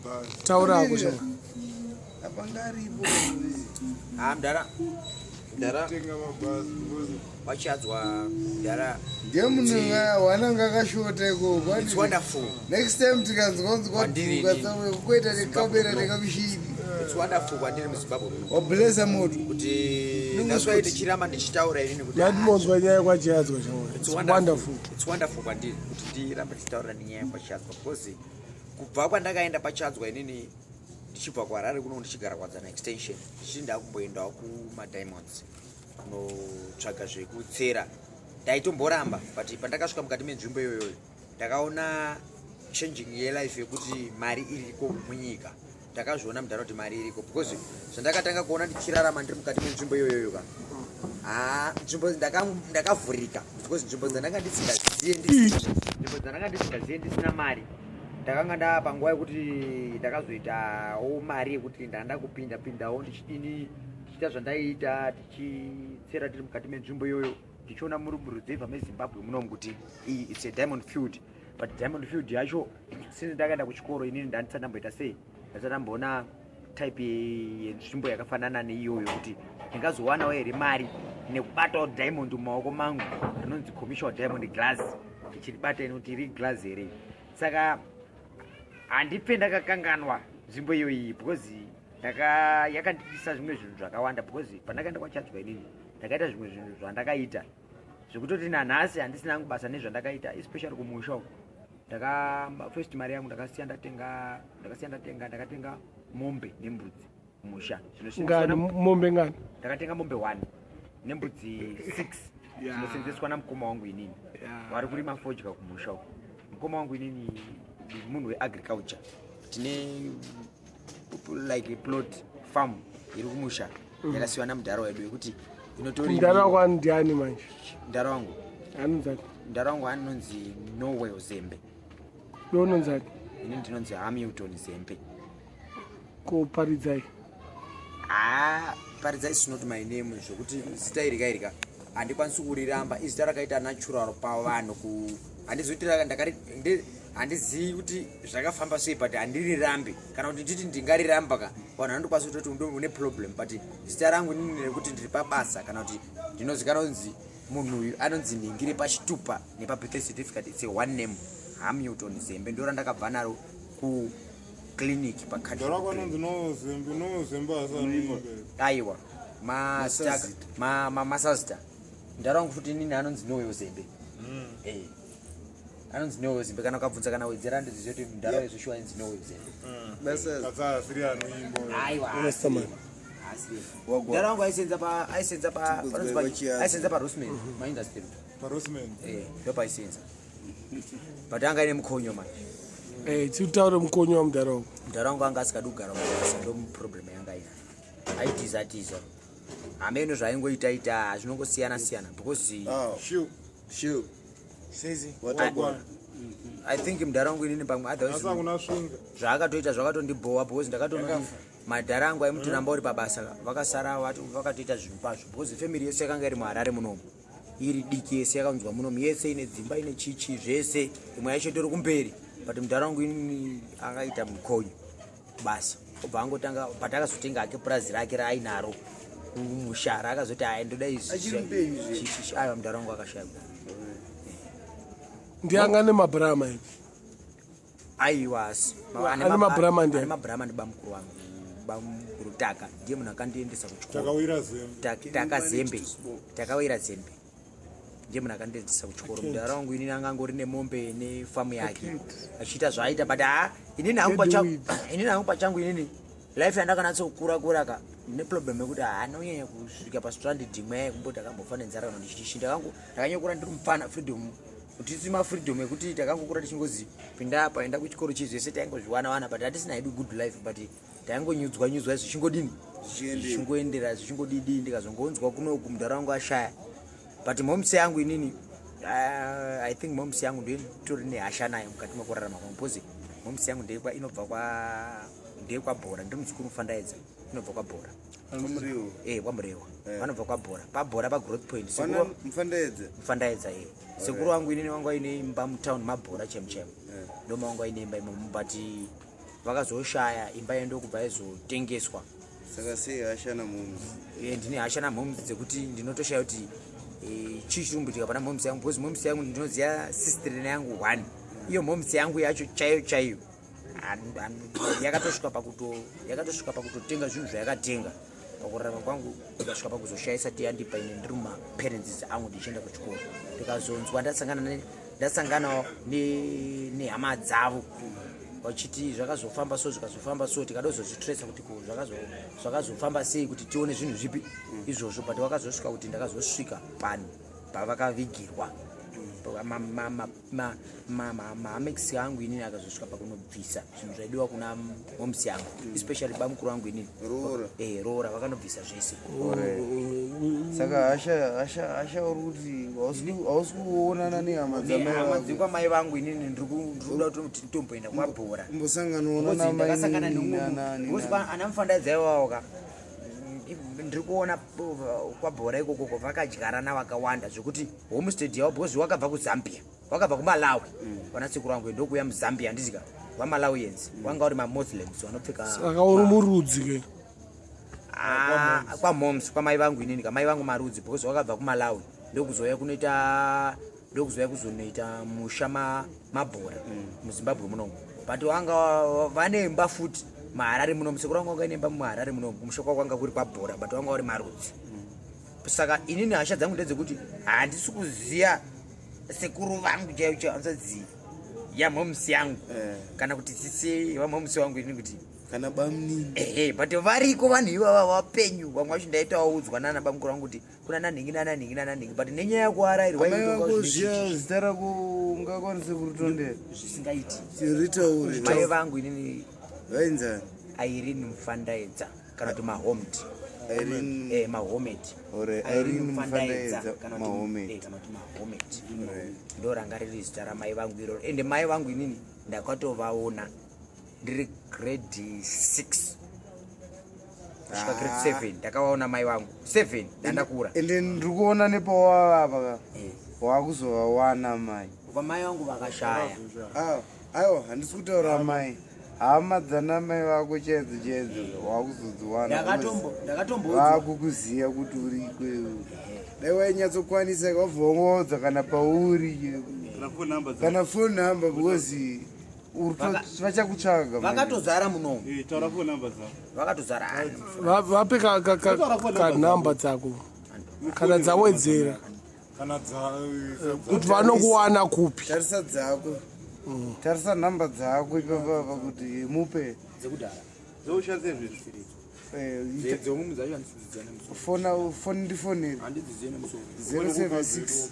mabhazi. Taura hako shamwari. Apangaripo. Ha, mdara, mdara. Tenga mabhazi because Wachiadzwa, mdara. Ndiye munhu wananga akashota ikoko. It's wonderful. Next time tikanzwanzwa Kwandiri dhuka inini. samwe kuita nekamera nekamushini. It's wonderful kwandiri muZimbabwe muno Wablesa moto. kuti that's why ndichiramba ndichitaura inini kuti Ndatimonzwa nyaya kwaChiadzwa, shamwari. It's It's wonderful. wonderful. It's wonderful kwandiri kuti ndirambe ndichitaura nenyaya yakwaChiadzwa, because kubva kwandakaenda paChiadzwa inini, ndichibva kuHarare kuno, ndichigara Kwadzana Extension, ndichiti ndakumboendawo kumaDiamonds kunotsvaga zvekutsera, ndaitomboramba. But pandakasvika mukati menzvimbo iyoyoyo, ndakaona changing yelife yekuti mari iriko munyika. Ndakazviona, mudhara, kuti mari iriko, because zvandakatanga kuona ndichirarama ndiri mukati menzvimbo iyoyoyo ka, ha, nzvimbo ndakavhurika, because nzvimbo dzandanga ndisingaziye, nzvimbo dzandanga ndisingaziye, ndisina mari, ndakanga ndaa panguva yekuti ndakazoitawo mari yekuti ndanda kupinda pindawo, ndichidini, ndichiita zvandaiita, tichitsera tiri mukati menzvimbo iyoyo, ndichiona muri muruzevha meZimbabwe munomu kuti iyi it's a diamond field. But diamond field yacho, since ndakaenda kuchikoro inini, ndandisati ndamboita sei, ndasati ndamboona type yenzvimbo yakafanana neiyoyo, kuti ndingazowanawo here mari nekubatawo diamond mumaoko mangu, rinonzi commercial diamond glass, ndichiribata ini kuti iri glass here. Saka handipfe ndakakanganwa nzvimbo iyoyi, because yakandidisa zvimwe zvinhu zvakawanda, because pandakaenda kwaChiadzwa inini, ndakaita zvimwe zvinhu zvandakaita zvekutoti nanhasi handisina hangu basa nezvandakaita, especially kumusha uko. Ndaka first mari yangu ndakasiya ndatenga, ndakasiya ndatenga, ndakatenga mombe nembudzi kumusha. Ngani? Mombe ngani? Ndakatenga mombe 1 nembudzi 6 dzinosenzeswa namukoma wangu inini, vari kurima fodya kumusha uko. Mukoma wangu inini munhu weagriculture. Tine like plot farm iri kumusha yakasiyiwa namudhara wedu yekuti inotori Mudhara wako ndiani manje? Mudhara wangu? Anonzani? Mudhara wangu anonzi Nowel Zembe. Iwe unonzani? Ini ndinonzi Hamilton Zembe. Ko Paridzai? Ha, Paridzai is not my name. Zvokuti zita iri kairika handikwanisi kuriramba. Izita rakaita natural pavanhu ku handizivi kuti handizivi kuti zvakafamba sei, but handirirambi. Kana kuti nditi ndingariramba ka, vanhu vanondokwanisa kutoti une problem. But zita rangu inini rekuti ndiri pabasa, kana kuti ndinozikanwa kunzi munhu uyu anonzi nhingi pachitupa nepabirth certificate, it's a one name, Hamilton Zembe. Ndo randakabva naro kuclinic. Mudhara wako anonzi Nozembe, Nozembe asi anoimba. Aiwa, masazita. Mudhara wangu futi inini anonzi Noyo Zembe. Eh, anonzi Noyo Zembe. Kana ukabvunza, kana wedzera, andoziva kuti mudhara wezvoshuwa ainzi Noyo Zembe. Katsa asiri anoimba. Aiwa. Rastaman. Mudhara wangu aisenza pa aisenza pa panonzi aisenza paRosman maindustry. PaRosman. Eh, ndopaisenza, but anga aine mukonyo manje. Eh, tiutaure mukonyo wamudhara wako. Mudhara wangu anga asikadi kugara mubasa. Ndo problem yanga ainayo. Aitiza tiza, hameno zvaingoita ita, zvinongosiyana siyana because Shu. Shu. Sezi. Watagwana. I think mudhara wangu inini pamwe otherwise Asi hakuna svinga. zvaakatoita zvakatondibhowa, because ndakatoona madhara angu aimuti ramba uri pabasa, vakasara vakatoita zvinhu kwazvo, because family yese yakanga iri muHarare munomu, iri diki yese yakaunzwa munomu, yese ine dzimba, ine chichi zvese, imwe yacho itori kumberi. But mudhara wangu inini akaita mukonyo basa, obva angotanga, but akazotenga ake purazi rake raainaro kumusha, raakazoti aya ndoda izvi. Achiri mupenyu zve? Aiwa, mudhara wangu akashayikwa. Ndianga nemabrama ivi? Aiwa, asi Ane mabrama ndiani? Ane mabrama ndibamukuru wangu, bamukuru Taka. Ndiye munhu akandiendesa kuchikoro. Takawira Zembe. Taka Zembe, Takawira Zembe ndiye munhu akandiendesa kuchikoro. Mudhara wangu inini anga angori nemombe nefamu yake, achiita zvaaita, but ha, inini hangu pachangu, inini hangu pachangu, inini life yandakanatso-kura kura ka, ndine problem yekuti haanonyanya kusvika pastrand imwe yekumboti akambofa nenzara kana ndichichi. Ndakanyokura ndiri mupfana freedom, kuti tisi mafreedom ekuti takangokura tichingozi pinda apa, enda kuchikoro, chii, zvese taingozviwana wana, but hatisina hedu good life, but taingonyudzwa nyudzwa, zvichingodini, zvichingoendera, zvichingodidi. Ndikazongonzwa kunoku mudhara wangu ashaya. But momsi yangu inini, I think momsi yangu ndoitori nehasha nayo mukati mekurarama kwangu, because momsi yangu ndeyekwa inobva kwa ndeyekwabhora. Ndiri muzukuru Mufandaedza, inobva kwaBhora. Kwamuriwo. Eh, kwaMurewa. Eh. Vanobva kwaBhora, paBhora, paGrowth Point. Pana Mufandaedza. Mufandaedza, e. Sekuru wangu inini wangu aine imba mutown maBhora chemu chemu. Eh. Ndo mawangu aine imba imomo, but Vakazoshaya, imba yendo kubva yazotengeswa. Saka sei hasha namoms? Ndine hasha namoms dzekuti ndinotoshaya kuti chii chiri kumboitika pana moms yangu, because moms yangu ndinoziva sister yangu one. Iyo moms yangu yacho chaiyo chaiyo yakatosvika pakutotenga zvinhu zvayakatenga pakurarama kwangu, ikasvika pakuzoshaya isati yandipa. Ine ndiri mumaparents angu ndichienda kuchikoro, ndikazonzwa ndasanganawo nehama dzavo vachiti zvakazofamba so, zvikazofamba so, tikadozozvitresa kuti ko zvakazofamba sei, kuti tione zvinhu zvipi izvozvo. But vakazosvika kuti ndakazosvika pano pavakavigirwa maamex angu inini, akazosvika pakunobvisa zvinhu zvaidiwa kuna moms yangu, especially bamukuru vangu inini. Roora. Roora, vakanobvisa zvese. Saka hasha uri kuti hausi kuonana nehama dzamai Nehama vako? Dzekwamai vangu inini ndiri kuda kuti titomboenda kwabhora. Kumbosanganawo Ndakasangana nana. nemumwe ana mufandaidza iwawo ka, ndiri kuona kwabhora ikokoko vakadyarana vakawanda zvekuti homestead yavo, because wakabva kuZambia, wakabva kuMalawi vanasekuru vangu, ndokuuya muZambia, handizika vaMalawians vanga vari maMuslims vanopfeka. Saka uri murudzi ke? Ah, kwamoms, kwamai vangu inini, kamai vangu marudzi, because wakabva kuMalawi, ndokuzouya kunoita, ndokuzouya kuzonoita musha mabhora muZimbabwe munomu. But wanga vane imba futi muHarare munomu. Sekuru vangu vanga ine imba muHarare munomu, kumusha kwavo kwanga kuri kwabhora, but wanga uri marudzi. Saka inini hasha dzangu ndedzekuti handisi kuziya sekuru vangu chaivo chaivo, handisazivi yamomusi yangu kana kuti sisi vamomusi wangu inini kuti Kana bamunini. Ehe, but variko vanhu ivava vapenyu. Vamwe vacho ndaitawaudzwa nana bamukuru vangu kuti kuna nanhingi nananhingi nananhingi, but nenyaya yekuarairwa Amai vako zviya, zita rako ungakwanise kuritondera? Zvisingaiti. Ritaure. Mai vangu inini. Vainzani? Irene Mufandaedza kana kuti Mahomed. Irene. Mahomed. Ore, Irene Mufandaedza, Mahomed. Kana kuti Mahomed, ndo ranga riri zita ramai vangu iroro. Ende mai vangu inini ndakatovaona ndiri grade 6 kusvika grade 7. Ndakavaona mai vangu 7 ndandakura. Ende ndiri kuona nepawava ka, wakuzovawana mai. Vamai vangu vakashaya. Ah, aiwa, handisi kutaura mai, hama dzana mai vako chaidzo chaidzo wakuzodziwana. Ndakatomboudzwa. Vakukuziya kuti uri ikweyo. Dai wainyatsokwanisa, wabva wangoudza kana pauri, Kana phone number dzako. kana phone number, because vachakutsvaga manje. Vakatozara munomu. Taura phone number dzako. Vakatozara. Vape kanhamba dzako kana dzawedzera Kana dza kuti vanokuwana kupi. Tarisa dzako, tarisa nhamba dzako ipapapa kuti mupe. Dzekudhara. Dzoushandise zvezvi. Dzemumu dzacho handidzidziya nemusoro. Fona, foni, ndifoneri. Handidziziye nemusoro. 076.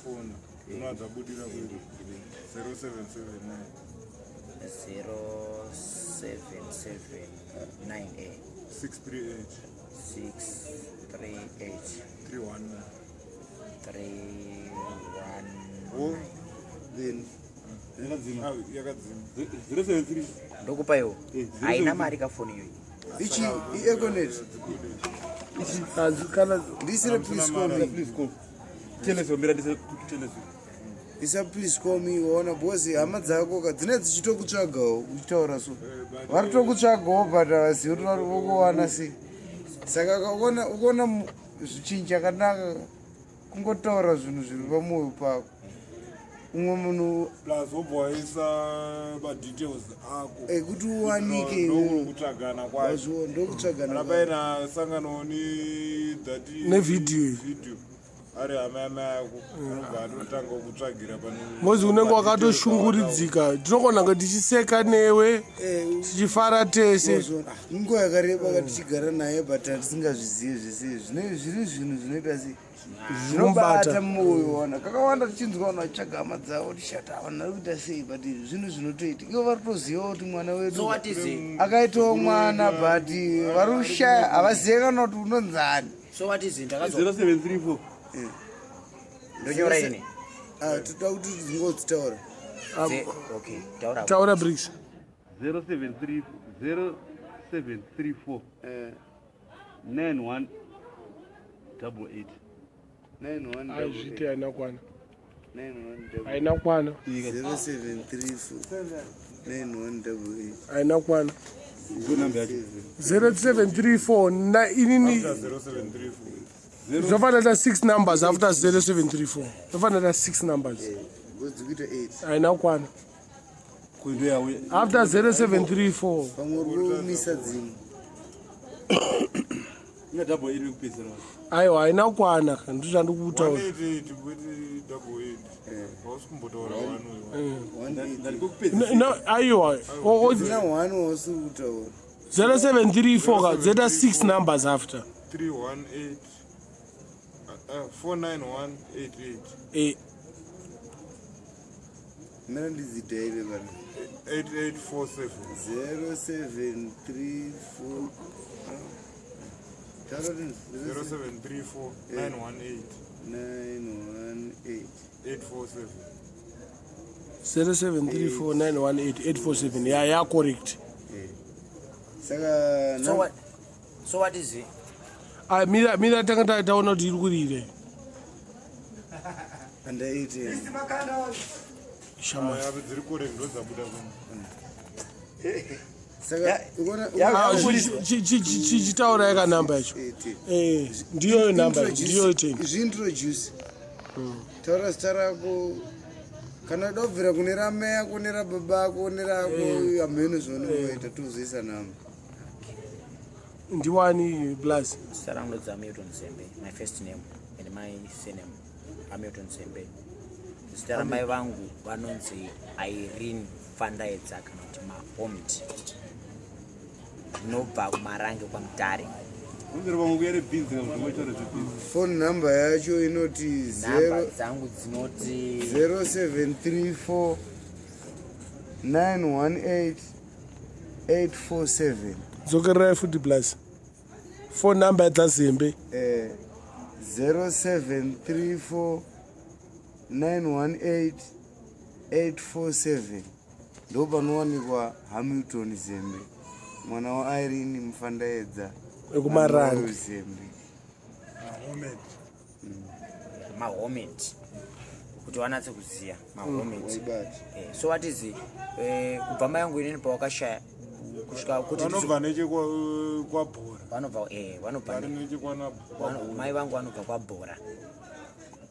Unadzabudira kwedu 0779. 0779. 638. 638. 319. 31. O. Then Ah, yakadzima. 073. Ndokupa iwo. 07. Haina mari kafoni iyoyi. Ichi iEconet. Kana Ndisire "please call me". Please call. Teleso mira, ndise teleso. Isa "please call me", waona, because hama dzako ka dzine dzichitokutsvagawo uchitaura, so vari tokutsvagawo, but havazivi kuti vari vokuwana sei. Saka ukaona chinhu chakanaka kungotaura zvinhu zviri pamwoyo pako, umwe munhu. Plus wobva waisa madetails ako Ekuti uwanike. Ndokutsvagana kwacho. Wazviona, ndokutsvagana Kana kwacho. paina sangano nethati Nevidhiyo iyi. video ari hama yamai ako, anobva atotanga kutsvagira pane Mozi unenge wakatoshunguridzika, tinogona kunge tichiseka newe, tichifara tese. Wazviona. Ah, nguva yakareba ka tichigara naye, but hatisingazvizivi zvese zviri zvinhu zvinoita sei, Zvinomubata. zvinobata mwoyo. Wana kakawanda tichinzwa vanhu vachitsvaga hama dzavo, tichati vanhu vari kuita sei, but zvinhu zvinotoita ivo vari kutoziva kuti mwana wedu So what is it? akaitawo mwana, but vari kushaya, havazive kana kuti unonzani. So what is it? Ndakazo 0734. Ndonyora ini. Ah, toda kuti dzingodzitaura. Okay, taura. Taura, Bricks. 073 0734 91 88. Aizviti haina kwana, haina kwana. 0734 9188. Haina kwana. Ndo namba yacho. 0734 na inini 0734 zvofanira ta 6 numbers after 0734 zvofanira ta 6 numbers. Dzikuita 8. Haina kukwana. Kundo yawo. After 0734. Pamwe uri kumisa dzimwe. Ina double 8 yekupedzisira. Aiwa, haina kukwana ka, ndizvo zvandikutaura. 188 kwete 88. Hausi kumbotaura one way. Ndari kwekupedzisira. No, aiwa. Dzina 1 wausiri kutaura. 0734 ka, dzoita 6 numbers after. 318 49188. Mira ndidzidhaire kana. 8847. 0734. Taura kuti 0734 918 918. 847. 0734918847, ya correct. Saka So what, so what is it? Ah, mira mira, tanga taona kuti iri kurire. Anda 8. Shama. Aya, dziri correct, ndo dzabuda kuno. Saka ukaona Ah, chitaurai ka namba yacho. 8. Ndiyoyo namba, ndiyoyo 10. Zviintroduce, taura zita rako kana uda kubvira kune ramai ako, nerababa ako, nerako, hameno zvaunongoita, tozoisa namba. Ndiwani plus. Zita rangu ndodzi Hamilton Zembe. My first name and my surname, Hamilton Zembe. Zita ramai vangu vanonzi Irene Fandaedza kana kuti Mahomt. Ndinobva kuMarange kwaMutare. Unzira pamwe kuya nebhinzi kana kuti moitaura zvebhinzi. Phone number yacho inoti Namba 0 dzangu dzinoti 0734 918 847. Dzokererai futi plus, phone number dzaZembe. 0734 918 847 ndo panowanikwa Hamilton Zembe, mwana waIrene Mufandaedza. Ekumarange. Zembe. Mahomet, kuti vanatse kuziya mahomet. Waibata. So what is it? Kubva mai yangu inini pawakashaya kusvika kuti Vanobva nechekwabhora. Vanobva Vari nechekwana. Mai vangu vanobva kwaBhora,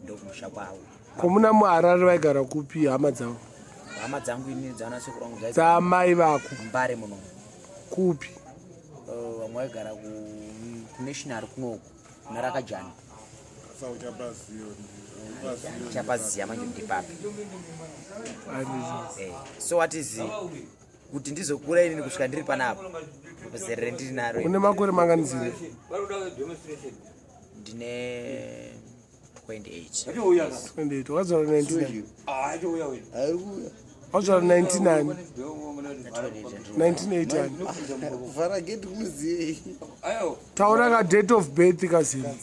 ndokumusha kwavo. Komuna muHarare vaigara kupi hama dzavo? Hama dzangu inini dzanasekuru vangu dzaigara Dzamai vako. Mbare muno. Kupi? Vamwe vaigara kuNational kunoku kuna Rakajani. Sauchapaziyo. Chapaziya manje ndipapi? Handizvo. So what is it? Kuti ndizokura inini kusvika ndiri panapa zerere ndiri naro. Une makore manganizire? Ndine 28. 28. Wakazvarwa 99? Ari kuuya. Wakazvarwa 99, 1980? Kuvhara gate kunoziyei? Taura ka date of birth kazini.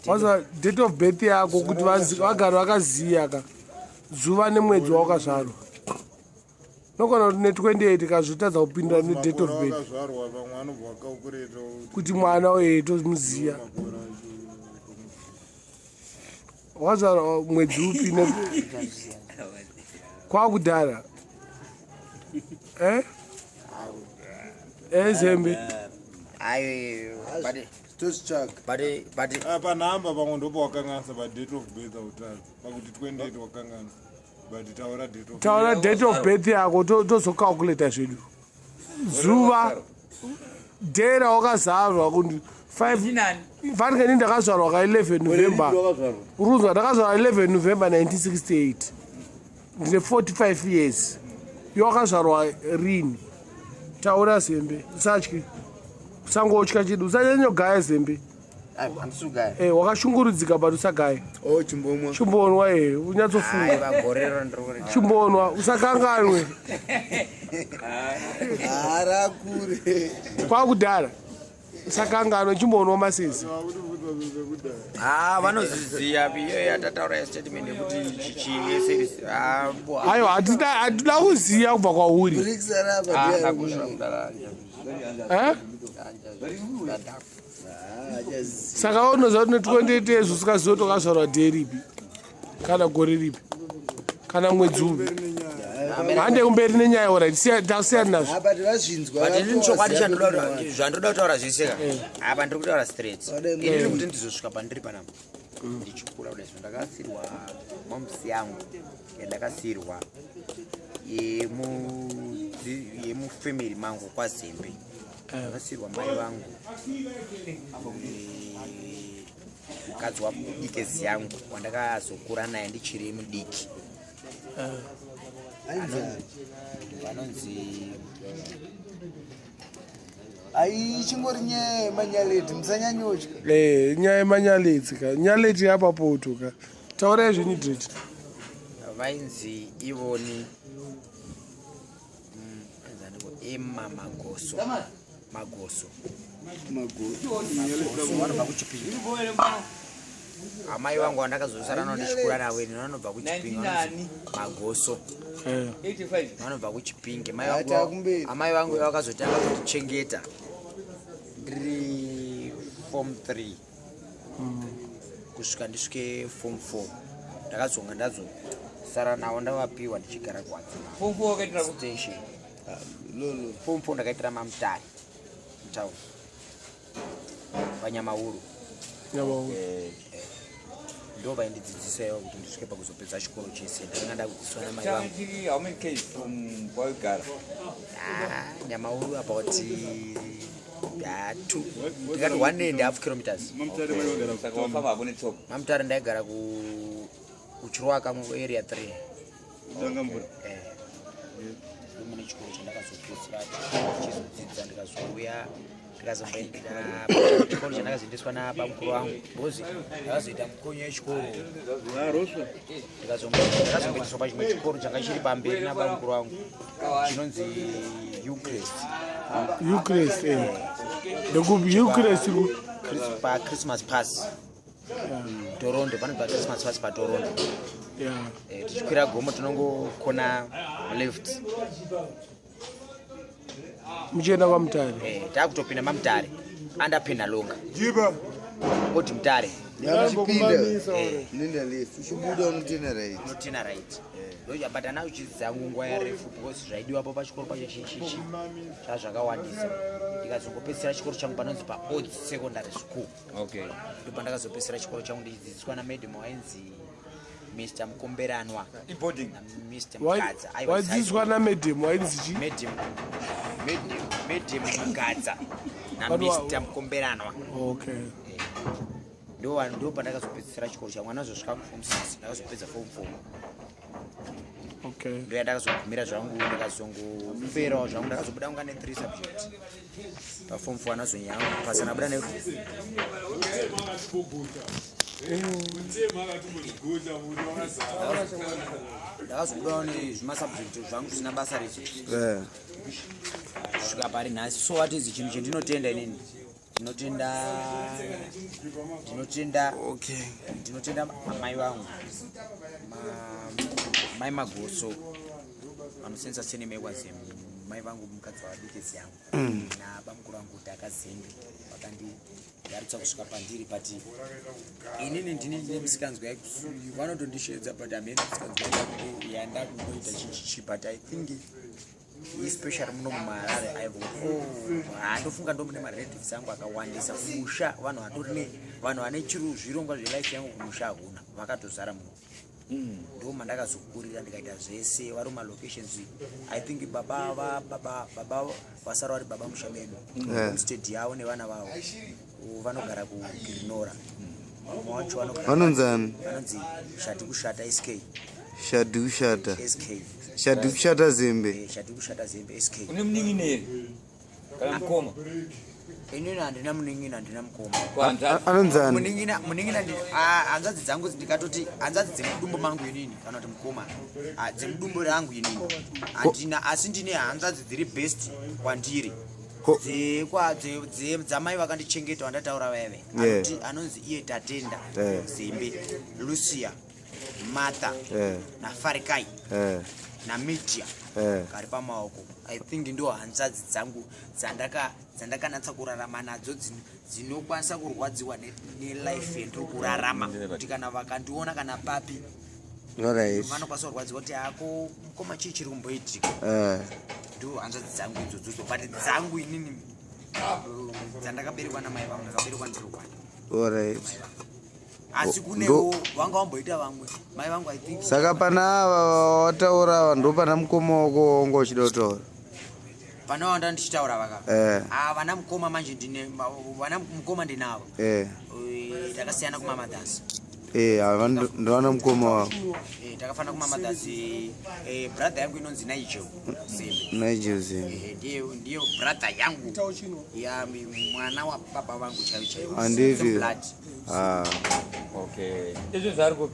Waza date of birth yako kuti vagare vakaziya ka zuva nemwedzi wawakazvarwa. Nogona kuti ne28 kazvotadza kupindura nedate of birth. Wakazvarwa vamwe vanobva vakakureta. Kuti mwana uye tomuziya. Makore acho. Wakazvarwa mwedzi upi kwakudhara? Zembe. Ayo, but Tozvitsvaga. But Ah, panhamba pamwe ndopo wakanganisa, padate of birth hautadzi, pakuti 28 wakanganisa, but taura date of Taura date of birth yako, tozocalculata zvedu zuva day rawakazvarwa kuti 5. Fanike ni ndakazvarwa ka-11 November. Uruzwa, ndakazvarwa 11 November 1968, ndine 45 years. Iwe wakazvarwa rini? Taura Zembe, usatye, usangotya chidu, usanyanyogaya Zembe. Handisugaya. Wakashungurudzika but usagaya. O, chimbomwa. Chimbonwa, unyatsofunga. Aiva, gorero ndiri kuti Chimbonwa, usakanganwe. Harakure. Kwakudhara, usakanganwe, chimbonwa masezi. Ah, vanozviziya iyo yatataura statement yekuti chichi service. Aiwa, hatida kuziya kubva kwauri. Bricks arapa. Eh? Saka unoziva kuti ne28 years usikaziva kuti wakazvarwa day ripi kana gore ripi kana mwedzi upi? Hande kumberi nenyaya, alright, tasiyana nazvo. Ah, but vazvinzwa. But inini chokwadi zvandoda kutaura zvese ka, apa ndiri kutaura straight. Wadai. Inini kuti ndizosvika pandiri panapa ndichikura kudai, so ndakasirwa momusi yangu yandakasirwa yemufamily mangu kwaZembe. Ndakasirwa mai vangu, mukadzi wabikezi yangu wandakazokura naye ndichiri mudiki, vanonzi Ai, ichingori nyaya yemanyaleti, musanyanyotya. Eh, nyaya yemanyaletsi ka, nyaleti yapapoto ka. Taurai zvenyu, Dret. Vainzi ivoni, vainzi aniko? Emma Magoso, Magoso. Magoso, vanobva kuChipinge. Amai vangu vandakazosara navo ndichikura navo ini vanobva kuChipinge, vanonzi Magoso. Vanobva kuChipinge mai vangu. Ata kumberi. Amai vangu vakazotanga kundichengeta ndiri form 3 kusvika ndisvike form 4. Ndakazonga ndazosara navo, ndavapiwa ndichigara kuWadzana Station. Lolo. Form 4 ndakaitira maMutare mutown, paNyamauru. Nyamauru. Ndo vaindidzidzisa ivo kuti ndisvike pakuzopedza chikoro chese. Ndakanga ndakudzidziswa namai vangu. Chiri how many k's from kwaigara? Ah, Nyamauru about two, ndikati 1.5 kilometers. MaMutare mai vagara? Saka wafamba hako netsoka? MaMutare ndaigara kuChirwaka mu area 3. Kutanga mvura. Eh, ndomune chikoro chandakazopedzera chizodzidza. Ndikazouya, ndikazomboendera chikoro chandakazoendeswa nabamukuru vangu because ndakazoita mukonyo yechikoro. Arosva. Ndakazomboendeswa pachimwe chikoro changa chiri pamberi nabamukuru vangu chinonzi Euchrist. Euchrist, eh, ndekupi Euchrist ku? PaChristmas Pass, Toronto, panobva paChristmas Pass paToronto. Eh, tichikwira gomo tinongokona left. Muchienda kwaMutare? Eh, taakutopinda maMutare under Penhalonga. Jiba. Oti Mutare. Uchipinda unoenda left, uchibuda unotena right. Unotena right. But ana uchidzangu nguva yarefu because zvaidiwapo pachikoro pacho chichichi zvazvakawandisa. Ndikazongopedzisira chikoro changu panonzi paOds Secondary School. Ndo pandakazopedzisira chikoro changu ndichidzidziswa namadam wainzi Mr Mukomberanwa Iboarding? naMr Mugadza. Aiwa, Waidzidziswa namadam wainzi chi? Madam Mugadza naMr Mukomberanwa. Ndo pandakazopedzisira chikoro changu. Anazosvika kuform 6, ndakazopedza form 4. Ndo yandakazogumira zvangu. Ndikazongoperawo zvangu, ndakazobuda kunga ne3 subject paform 4. Anazonyangu pasa, ndabuda ne Makatimbozviguta muti wakazara. Ndakazobudawo nezvimasubject zvangu zvisina basa rechi kusvika pari nhasi. So what is chinhu chendinotenda inini? Ndinotenda ndinotenda amai vangu, mai Magoso, vanosenza seneme yekwaZembe, mai vangu mukadzi wavabikesi yangu, nabamukuru vangu Takazembe, vakandigarutsa kusvika pandiri. But inini ndini ndine misikanzwa, vanotondishedza, but hamene misikanzwa yandakungoita chichichi. But I think especially muno muMaharare, handofunga ndo mune marelatives angu akawandisa. Kumusha vanhu vatori vanhu vane chiru zvirongwa zvelife yangu kumusha hakuna, vakatozara muno. Ndo mandakazokurira, ndikaita zvese vari mumalocations. I think baba baba baba vasara vari baba musha medu, homestead yavo nevana vavo, vanogara kuGirinora. Mumwe wacho vanogara Vanonzani? Vanonzi Shati Kushata SK. Shadi Kushata? SK. Shadi Kushata Zembe? Eh, Shati Kushata Zembe SK. Une munin'ina here kana mukoma? Inini handina munin'ina, handina mukoma. Kuhanzvadzi? Anonzani? Munin'ina hanzvadzi dzangu, ndikatoti hanzvadzi dzemudumbu mangu inini kana kuti mukoma, dzemudumbu rangu inini handina, asi ndine hanzvadzi dziri best kwandiri, dzamai vakandichengeta vandataura vaive. Anonzi iye Tatenda Zembe, Lucia, Martha naFarikai naMedia kari pamaoko. I think ndo hanzvadzi dzangu dzandakanatsa kurarama nadzo, dzinokwanisa kurwadziwa nelife yandiri kurarama, kuti kana vakandiona kana papi. Alright. Vanokwanisa kurwadziwa kuti ako mukoma, chii chiri kumboitika? Ndo hanzvadzi dzangu idzodzo, but dzangu inini, dzandakaberekwa namai vangu, ndakaberekwa ndiri one. Asi kunewo vanga vamboita vamwe mai vangu, I think. Saka pana ava wataura ava, ndo pana mukoma wako wanga uchida kutaura? Pana vanda ndichitaura vaka Ah, vana mukoma manje ndine vana mukoma ndinavo. Takasiyana kumamothers. Ava ndovana mukoma wavo. Takafana kumamothers. Brother yangu inonzi Nigel Zembe. Nigel Zembe. Ndiyo brother yangu Itawo chino. Ya mwana wababa vangu chaivo chaivo. Handiti? Same blood. Ah. Okay, izvo zvari kupi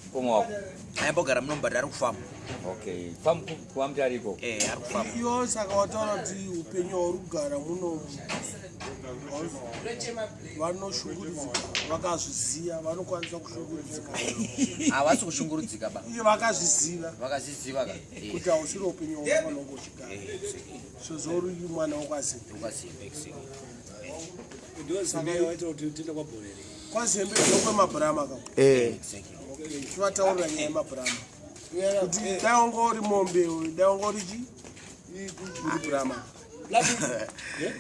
mukoma wako? Aimbogara muno, but ari kufamba. Okay, famu kwamutari ikoko. Ari kufamba. Iwo saka wataura kuti upenyu hwauri kugara munomu, vanoshungurudzika vakazviziva, vanokwanisa kushungurudzika? Havasi kushungurudzika ba. Iye vakazviziva? Vakazviziva ka. Kuti hausiri upenyu hwaunenge uchigara sezvo uri mwana wokwaZembe. WekwaZembe, exactly. KwaZembe ndokwemabhurama ka? Exactly. Tivataurira nyaya yemabhurama kuti dai wanga uri mombe, dai wanga uri chi, uri bhurama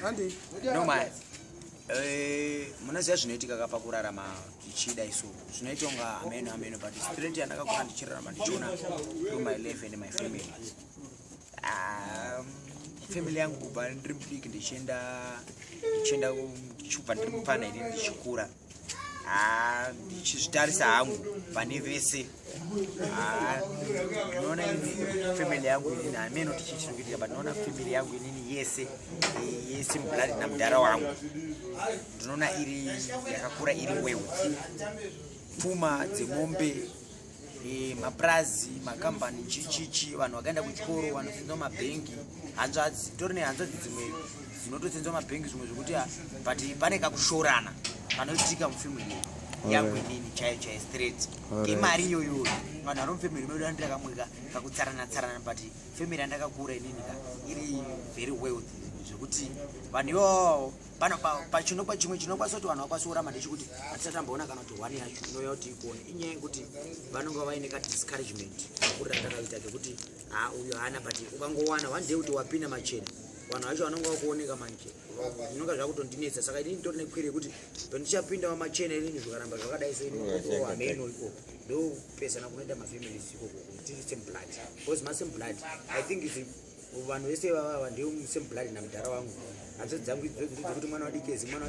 handi? No man. Munoziva zvinoitika ka pakurarama tichida isu, zvinoita kunga ameno ameno, but straight yandakakura ndichirarama ndichiona through my life and my family. Family yangu kubva ndiri mudiki ndichienda kubva ndiri mupfana ini ndichikura. Ah, ndichizvitarisa hangu pane vese. Ah, ndinoona ini family yangu inini, hameno tichii chiri kuitika, but ndinoona family yangu inini yese, yese mublood namudhara wangu, ndinoona iri yakakura iri wealth, pfuma dzemombe, mapurazi, makambani, chichichi, vanhu vakaenda kuchikoro, vanosenza mabhengi, hanzvadzi tori nehanzvadzi dzimwe dzinotosenza mabhengi, zvimwe zvekuti but pane kakushorana kanoitika mufamily yangu inini chaiyo chaiyo straight. Imari iyoyo vanhu vari mufamily medu andira kamwe kakutsarana tsarana, but family yandakakura inini ka iri very wealthy, zvekuti vanhu ivavo pano pachinokwa chimwe chinokwanisa kuti vanhu vakwanise kuramba ndechekuti hatisati tamboona kana kuti one yacho inouya kuti ikuone. Inyaya yekuti vanonga vaine kadiscouragement kakurira ndakaita kekuti ha, uyu haana, but ukangowana one day kuti wapinda machena, vanhu vacho vanonga vakuoneka manje, zvinonga zvakutondinetsa. Saka inini nditori nekwiri yekuti pandichapinda machena inini, zvikaramba zvakadai so, ini hameno ikoko ndopesana kunoita mafamilies ikoko tiri same blood, because masame blood, I think is vanhu vese vavava ndio same blood namudhara wangu. Hanzvadzi dzangu idzodzo dzekuti mwana wadikezi, mwana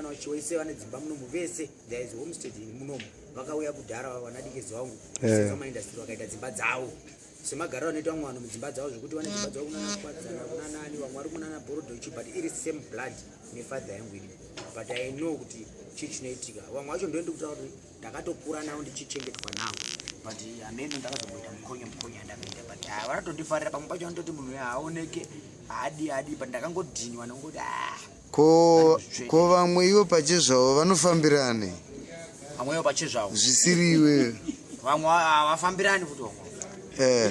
wachi, wese vane dzimba munomu, vese there is homestead munomu, vakauya kudhara vana dikezi vangu maindustry vakaita dzimba dzavo semagariro anoita vamwe vanhu mudzimba dzavo, zvekuti vane dzimba dzavo kunana Kwadzana, kunanani, vamwe vari kunana Borodochi, but iri same blood nefather yangu ini. But I know kuti chii chinoitika. Vamwe vacho ndoendi kutaura kuti ndakatokura navo, ndichichengetwa navo, but hameno ndakazomboita mukonyo mukonyo andakaita, but ah, vanotondifarira. Pamwe pacho vanototi munhu uyu haaoneke, haadi haadi, but ndakangodhiniwa nongoti ah. Ko vamwe ivo pachezvavo vanofambirane? Vamwewo pachezvavo. Zvisiri iwe. Vamwe havafambirani futi vamwe.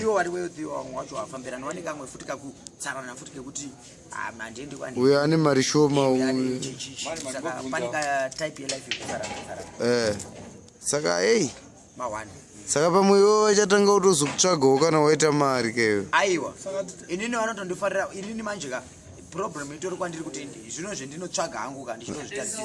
Ivo vari wealthy, vamwe vacho havafambirani, vane kamwe futi kakutsarana futi kekuti ah, handiendi kwani. Uyo ane mari shoma uyu. Saka pane katype yelife yekutsarana tsarana. Saka ei Ma1. Saka pamwe ivo vachatanga kutozokutsvagawo kana waita mari keyo. Aiwa, inini vanotondifarira inini. Manje ka problem itori kwandiri kuti zvino zvendinotsvaga hangu ka ndichinozvitarisisa,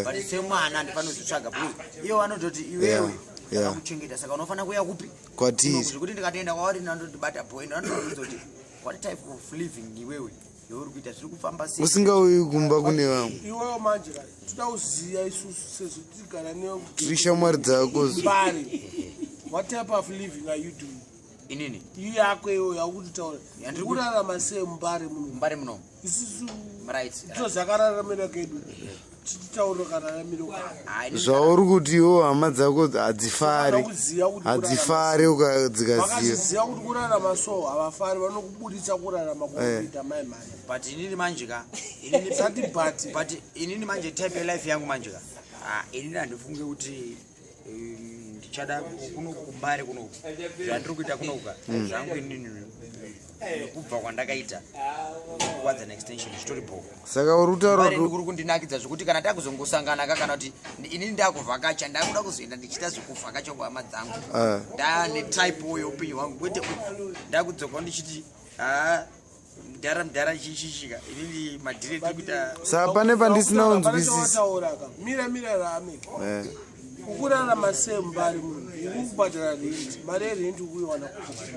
but semwana handifaniri kuzvitsvaga because ivo vanototi iwewe ndakakuchengeta, saka unofanira kuuya kupi? Kwatiri. Zvekuti ndikatoenda kwavari nandondibata boy, ndandobvunza kuti what type of living iwewe yauri kuita, zviri kufamba sei? Usingauyi kumba kune vamwe. Iwewo manje ka toda kuziva isusu sezvo tigara Tiri shamwari dzako. Mbare, what type of living are you doing? Inini? Iyo yako iwo yakutitaura. Yandiri Kurarama sei muMbare muno? Mbare muno. Isusu right tozakararamira kedu, tichitaura kararamiro kako. Ah, inini Zvauri kuti iwo hama dzako hadzifari. Kuziva kuti Hadzifari dzikaziva. Vakaziziva kuti kurarama so havafari, vanokubudisa kurarama kwakuita mai mai. But inini manje ka, inini Sati but. But inini manje type yelife yangu manje ka, ah, inini handifunge kuti ndichada kuno kuMbare kunoku zvandiri kuita kunoku ka zvangu inini. Nekubva kwandakaita kuwadzana extension zvitori bho. Saka uri kutaura Mbare kuti ndikuri kundinakidza zvekuti kana takuzongosangana ka, kana kuti inini ndakuvhakacha, ndakuda kuzoenda ndichiita zvekuvhakacha kuhama dzangu. Ndane type yeupenyu hwangu, kwete ndakudzoka ndichiti ha, mudhara, mudhara, chichichika, inini madhiri etiri kuita. Saka pane pandisina kunzwisisa. Wataura ka, mira, mira, rame. Ukurarama sei mubari munhu ukubhadhara rent? Mari yerent ukuiwana kupi?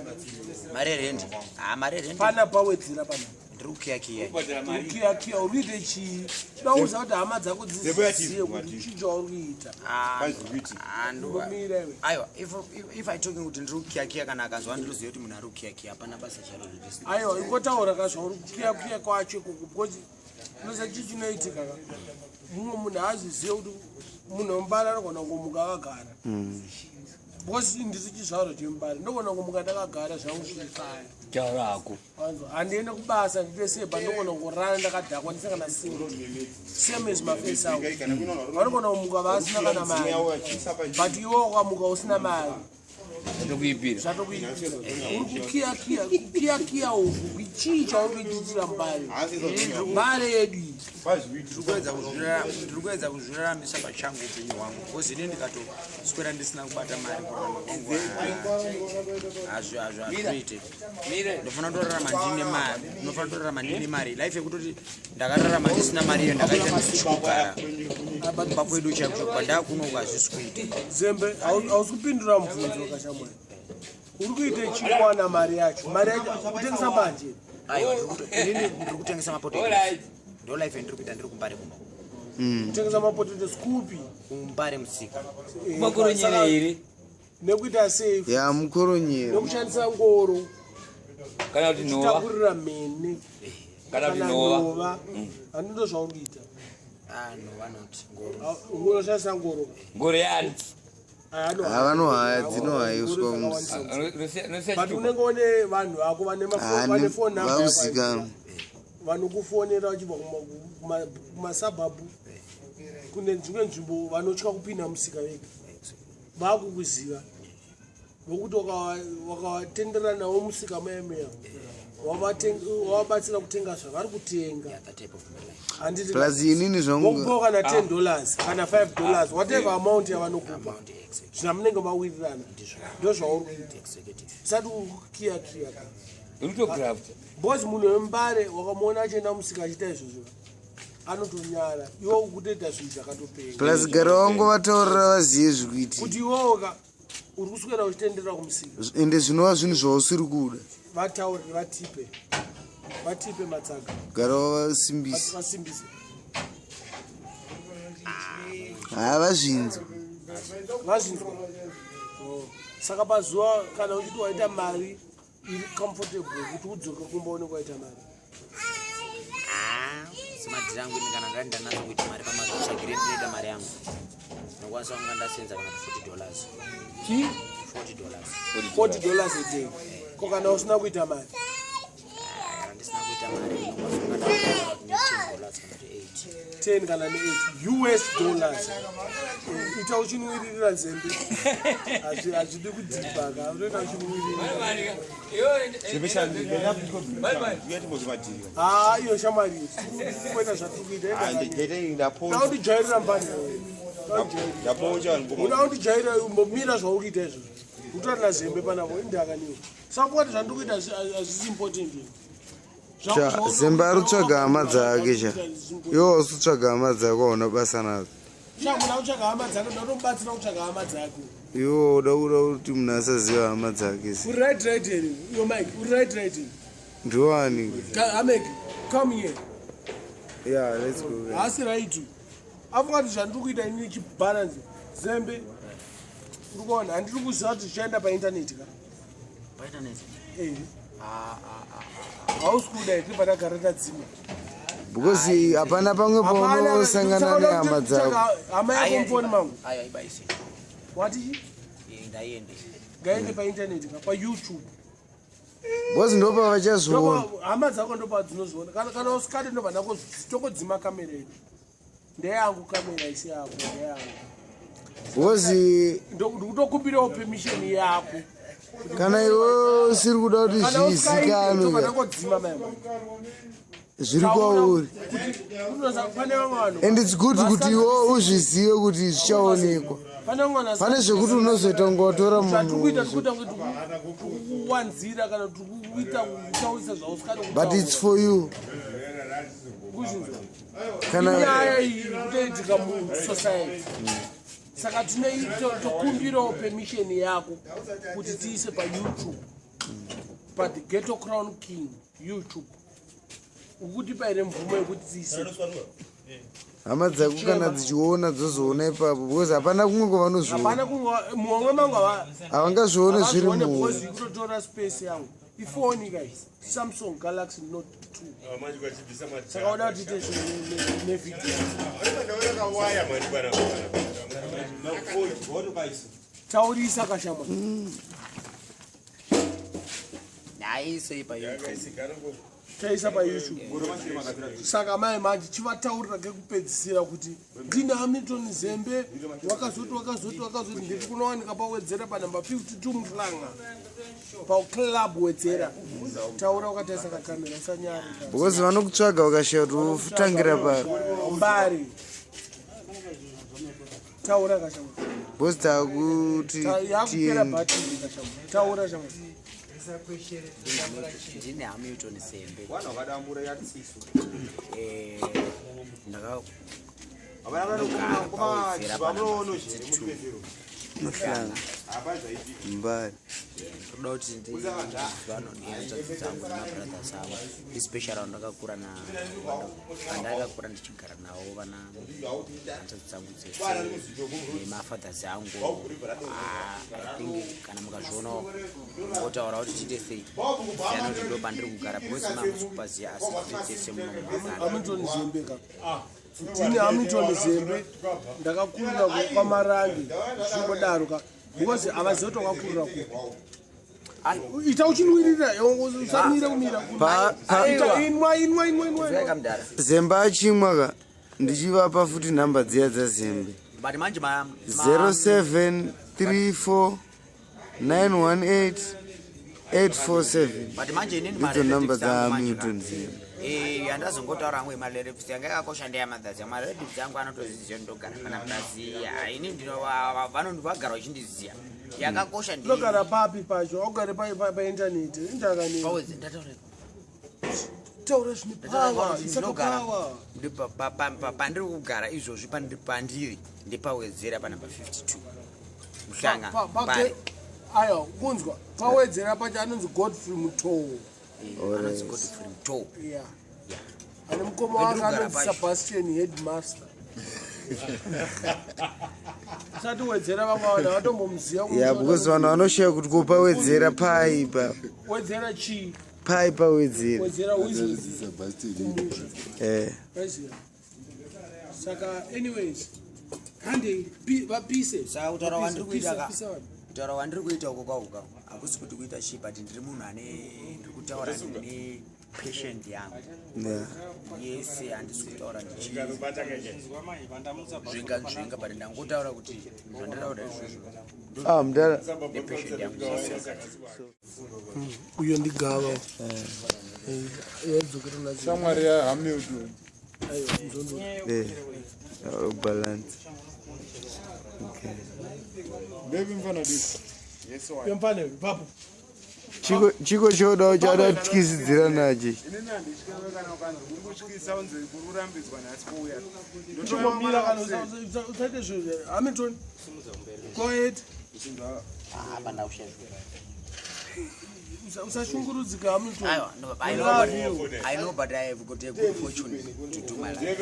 Mari yerent? Ha, mari yerent Pana pawedzera pana. Ndiri kukiyakiya. Kukiyakiya uri kuite chii? Chidauza kuti hama dzako dzizive kuti chii chauri kuita. Mira iwe. Aiwa, if I talking kuti ndiri kukiyakiya, kana akanzwa ndinoziva kuti munhu ari kukiyakiya, hapana basa charo riri. Aiwa, ingotaura ka zvauri kukiyakiya kwacho ikoko, because unoziva chii chinoitika ka, mumwe munhu haazizive kuti munhu wemubari anogona kungomuka akagara, because ndisi chizvarwa chemubari, ndogona kumuka ndakagara zvangu zvichifaya. Taura hako. Wanzwa? Handiende kubasa, ndite sei, but ndogona kungorara ndakadhakwa ndisina kana singi, same as mafesi angu, vanogona kumuka vasina kana mari, but iwe ukamuka usina mari, Zvatokuipira. Zvatokuipira. Uri kukiyakiya, kukiyakiya uku chii chauri kuititira mbare, mbare yedu iyi? Ndiri kuedza kuzviraramisa pachangu upenyu hwangu, because ini ndikatoswera ndisina kubata mari, kurarama kwangu hazviite. Ndofana kutorarama ndine mari, ndinofana kutorarama ndine mari. Life yekutoti ndakararama ndisina mari iyo ndakaita ndisichikugara kumba kwedu chaiko, kwandakunoku hazvisi kuita. Zembe, hausi kupindura mubvunzo kashamwari. Uri kuite chikuwana mari yacho? Mari yacho kutengesa mbanje? Aiwa, inini ndiri kutengesa mapotato. Alright. Ndo life yandiri kuita, ndiri kumbare kuno. Kutengesa mapotatoes kupi? Kumbare musika. Makoronyera here? Nekuita sei? Ya, mukoronyera. Nekushandisa ngoro? Kana kuti nhova? Uchitakurira mhene? Kana kuti nhova? Nhova, handindo zvauri kuita? Ah, no, vanoti ngoro. Unoshandisa ngoro? Ngoro yani? Vanohaya, dzinohayiswa musi. But unenge une vanhu vako vane vane phone number yako. Vakuzikanwa. Vanokufonera vachibva kumasabhabhu, kune dzimwe nzvimbo, vanotya kupinda musika vega, vakukuziva vokuti wakawatenderana navo musika muya muya, wavabatsira kutenga zvavari kutenga. Yeah, that type of my life. Handiti? Plus inini zvangu Vokupawo kana $10 kana $5, whatever amount yavanokupa. Amount, exactly. Zvamunenge mawirirana, ndo zvauri kuita. Executive. Usati uri kukiyakiya ka. Uri kutografta. Because munhu wemubare wakamuona achienda musika achiita izvozvo, anotonyara. Iwe ukutoita zvinhu zvakatopenga. Plus gara wangu vataurira vazive zvikuitika. Kuti iwewoka uri kuswera uchitenderera kumusika. Ende zvinova zvinhu zvausiri kuda. Vataurire, vatipe, vatipe matsaga. Gara wavasimbisa. Vasimbise. Havazvinzwa. Vazvinzwa. Oh. Saka pazuva kana uchiti waita mari iri comfortable kuti udzoke kumba, unenge waita mari? Ah, semadhiri angu ini, kana ndati ndanatsa kuita mari pamazvitsvagire ndinoita mari yangu, ndinokwanisa kunga ndasenza kana kuti $40. Chii? $40. $40 a day. Ko kana usina kuita mari? Ah, kana ndisina kuita mari, ndinokwanisa kunga ndaona kuti ne $10 kana kuti 8. 10 kana ne8 US dollars. Ita uchinwiririra nzembe. Hazvidi kudhibha ka, unoita uchinwiririra. Ha, iyo shamwari, kuita zvatiri kuita, undijairira mbani, uda kundijairira. Umbomira zvauri kuita izvozvo, utorina zembe panavo indakaniwo. Saka kuti zvandiri kuita hazvisi important. Cha, Zembe ari kutsvaga hama dzake cha. Iwe wausi kutsvaga hama dzako, hauna basa nadzo. Chamuna kutsvaga hama dzake, ndatomubatsira kutsvaga hama dzake. Iwe uda kuda kuti munhu asaziva hama dzake se? Uri right, right here iyo mike, uri right, right here. Ndiwani? Amek, come here. Yeah, let's go, guys. Haasi right, afunga kuti zvandiri kuita ini chibalance. Zembe, uri kuona, handiri kuziva kuti zvichaenda paintaneti ka. Paintaneti? Eh. Hausi kuda tibva tagara tadzima. Because hapana pamwe paunosangana nehama dzako. Hama yako mufoni mangu. Aiwa, ibaise. Wati? Ndaiende. Ngaende paintaneti ka, paYouTube. Because ndopa vachazviona. Hama dzako ndopadzinozviona. Kana usikadi, ndobva tongodzima kamera yedu. Ndeyangu kamera, isi yako, ndeyangu. Because Ndikutokumbirawo permission yako. Kana iwe usiri kuda kuti Kana usikaite, zvizikanwe tobva ka, tangodzima maya manje. Zviri kwauri. Kuti pane vamwe vanhu And it's good kuti iwe uzvizive kuti zvichaonekwa. Pane vamwe vanhu Pane zvekuti unozoita kunge watora zvatiri kuita, munhu. tiri kuita kunge tiri kuwanzira kana tiri kuita kutaurisa zvausikade. But it's for you. Kuzvinzwa. Kana Inyaya iyi iri kutoitika musociety, saka tokumbirawo permission yako kuti tiise paYouTube, paThe Ghetto Crown King YouTube. Ukutipa here mvumo yekuti tiise? Hama dzako kana dzichiona, dzozoona ipapo, because hapana kumwe kwavanozviona. Hapana kumwe, mumwe mangu Havangazvione zviri havazvione muhomwe. because ikutotora space yangu. Ifoni guys, Samsung Galaxy Note 2, saka uda kuti tiite nevideo. Taurisa kashamwa. Naisei paYouTube. Taisa paYouTube. Saka mai manje chivataurira kekupedzisira kuti ndine Hamilton Zembe, wakazoti wakazoti wakazoti, ndiri kunowanika pawedzera panhamba 52 Muhlanga, paclub Wedzera. Taura wakatarisa kakamera, usanyari. Because vanokutsvaga vakashaya kuti wotangira pari. Mbari, taura kashamwa. Because taakuti Yakupera tiende. bhatiri kashamwa, taura shamwa. Ndine Hamilton Zembe. Ndakagara pawedzera panamba 52. Muhlanga, Mbari. Toda kuti ndivano nehanzvadzi dzangu nemabrothers avo, especially vandakakura na vandakakura ndichigara navo, vana hanzvadzi dzangu dzese nemafathers angu. Ah, I think kana mukazvionawo ngotaura kuti tiite sei, siyana kuti ndo pandiri kugara, because mamusi kupaziya, asi tiri tese muno muhangana. Hamilton Zembe ka. Ndini Hamilton Zembe, ndakakurira kwaMarange, zvingodaro ka, because havazivi kuti wakakurira kupi. Ita uchinwirira, usamire kumira. Ita, inwa, inwa, inwa, inwa, inwa. Kamudhara. Zembe achimwa ka, ndichivapa futi nhamba dziya dzaZembe. But manje 0734 918 847. But manje inini Ndidzo nhamba marelatives angu manje ka. dzaHamilton Zembe. Handazongotaura hangu yemarelatives yanga yakakosha ndeyamadhazi. Marelatives angu anotoziziva ndogara pana Brazil. Ini vanogara vachindiziva. Yakakosha ndi Unogara papi pacho? Augare paintaneti indakanei? Pawedze, ndataura. Taura zvine power, isaka Ndinogara power. Pandiri kugara izvozvi, pandiri ndepawedzera panhamba 52 Muhlanga, Mbare. Aiwa, kunzwa pawedzera pacho anonzi Godfrey Mutoo. Anonzi Godfrey Mutoo. Yeah, ane mukoma wake Pendiri kugara anonzi pacho. Sebastian Headmaster. Usati wedzera vamwe vanhu avatombomuziva. Ya, because vanhu vanoshaya kuti kopawedzera pai pa Wedzera chii? Pai pawedzera? Wedzera uizi. Waiziva. Saka anyways, handei, vapise. Saka kutaura kwandiri kuita ka, Pisa vanhu. Kutaura kwandiri kuita uko kwauka hakusi kuti kuita chii, but ndiri munhu ane, ndiri kutaura ndine patient yangu yese. Handisi kutaura ndichizvenga nzvenga, but ndangotaura kuti zvandataura izvozvo Ah, mudara. nepatient yangu yese. Uyo ndigava yaidzokera nacho. Shamwari yaHamilton. Aiwa, nzondo. Balance, okay. Ndevi mfana diki. Yemfana ipapo. Chiko chodawo chada kutyisidzira nacho. Inini handityeve kana ukanzi uri kutyisa, unzi kuri kurambidzwa nhasi kuuya. Chimbomira kana usaite zvinhu. Hamilton, go ahead. Hapana kushaya. Usashungurudzika, Hamilton. Aiwa, no, I We know, love but, you. I know, but I have got a good fortune to do my life.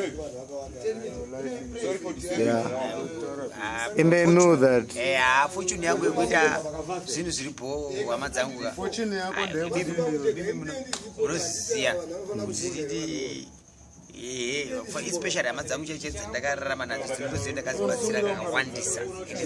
Yeah, and I know that. Ah, fortune yangu yekuita zvinhu zviripo, hama dzangu ka. Fortune yako Munoziziya kuti nditi especially hama dzangu cheche ndakararama nadzo, dzinotoziva ndakadzibatsira kakawandisa. Ende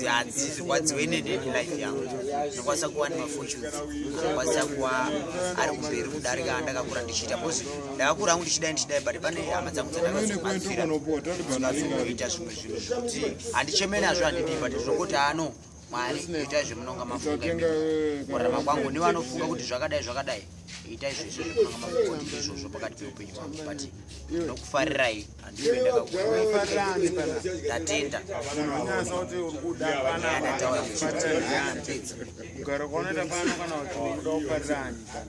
hadzirwadziwe neni life yangu. Ndinokwanisa kuva nemafortunes, ndinokwanisa kuva ari kumberi kudarika andakakura ndichiita, because ndakakura hangu ndichidai ndichidai, but pane hama dzangu dzandakazobatsira dzikazoita zvimwe zvinhu zvekuti handichemeni nazvo, handidii, but zvinongoti ano Mwari itai zvemunonga mafunga Usatenga, imi. Kurarama kwangu nevanofunga kuti zvakadai zvakadai, itai zvese zvemunonga mafunga kuti izvozvo pakati peupenyu hwangu, but ndinokufarirai, handive Unofarirani pana? ndatenda. Unonyasa kuti uri kuda pana. Nyaya ndataura ndechipedza. Kugara kwaunoita pano kana kuti uri kuda kufarirani pana.